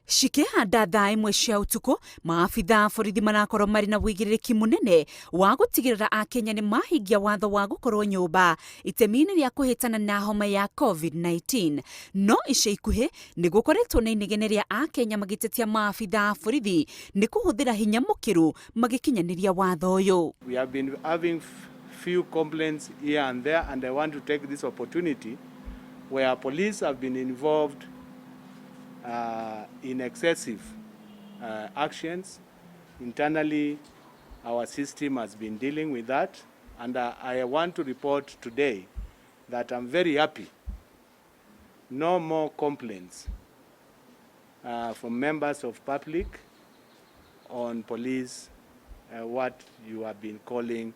Cikĩhanda thaa 1 cia ũtukũ, maabitha a borithi marakorwo marĩ na wĩigĩrĩrĩki mũnene wa gũtigĩrĩra Akenya nĩ mahingia watho wa gũkorwo nyũmba itemi-inĩ rĩa kũhĩtana na homa ya COVID-19. No ica ikuhĩ nĩ gũkoretwo na inegene rĩa Akenya magĩtetia maabitha a borithi nĩ kũhũthĩra hinya mũkĩru magĩkinyanĩria watho ũyũ. We have been having few complaints here and there, and I want to take this opportunity where police have been involved in excessive actions. Internally, our system has been dealing with that, and I want to report today that I'm very happy. No more complaints from members of public on police, what you have been calling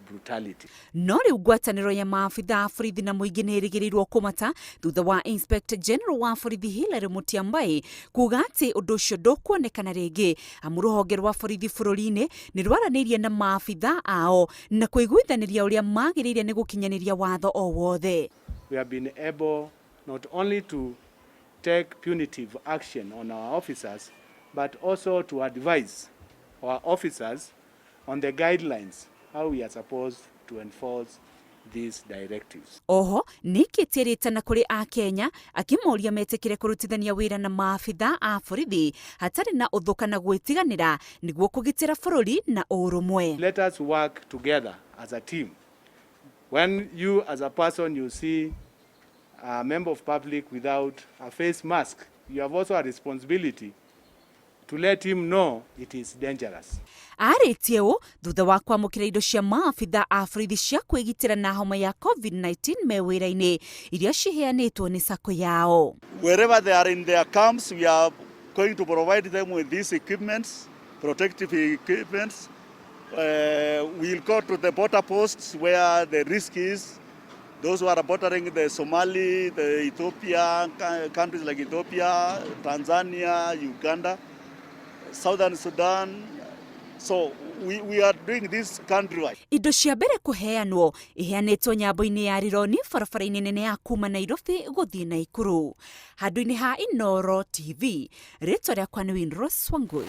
brutality. No rĩu ngwatanĩro ya maabitha a borithi na mũingĩ nĩ ĩrĩgĩrĩirwo kũmata thutha wa Inspector General wa borithi Hilary Mutyambai kuga atĩ ũndũ ũcio ndũkuonekana rĩngĩ, amu rũhonge rwa borithi bũrũri-inĩ nĩ rwaranĩirie na maabitha ao na kũiguithanĩria ũrĩa magĩrĩire nĩ gũkinyanĩria watho o wothe. We have been able not only to take punitive action on our officers, but also to advise our officers on the guidelines how we are supposed to enforce these directives. Oho nĩkĩtie rĩtana kũrĩ Akenya akĩmoria metĩkĩre kũrutithania wĩra na maabitha a borithi hatarĩ na ũthũ kana gwĩtiganĩra nĩguo kũgitĩra bũrũri na ũrũmwe. Let us work together as a team. When you as a person you see a member of public without a face mask, you have also a responsibility to let him know it is dangerous. Arĩtie ũũ thutha wa kwamũkĩra indo cia maabitha a borithi cia kwĩgitĩra na homa ya COVID-19 me wĩra-inĩ iria ciheanĩtwo nĩ sacco yao. Wherever they are in their camps, we are going to provide them with these equipments, protective equipments. We'll go to the border posts where the risk is. Those who are bordering the Somali, the Ethiopia, countries like Ethiopia, Tanzania, Uganda, Southern Sudan. So we are doing this countrywide. Indo cia mbere kũheanwo iheanĩtwo nyambo-inĩ ya Rironi, barabara-inĩ nene ya kuma Nairobi gũthiĩ Naikuru. Handũ-inĩ ha Inooro TV, rĩtwa rĩakwa nĩ Winrose Wangui.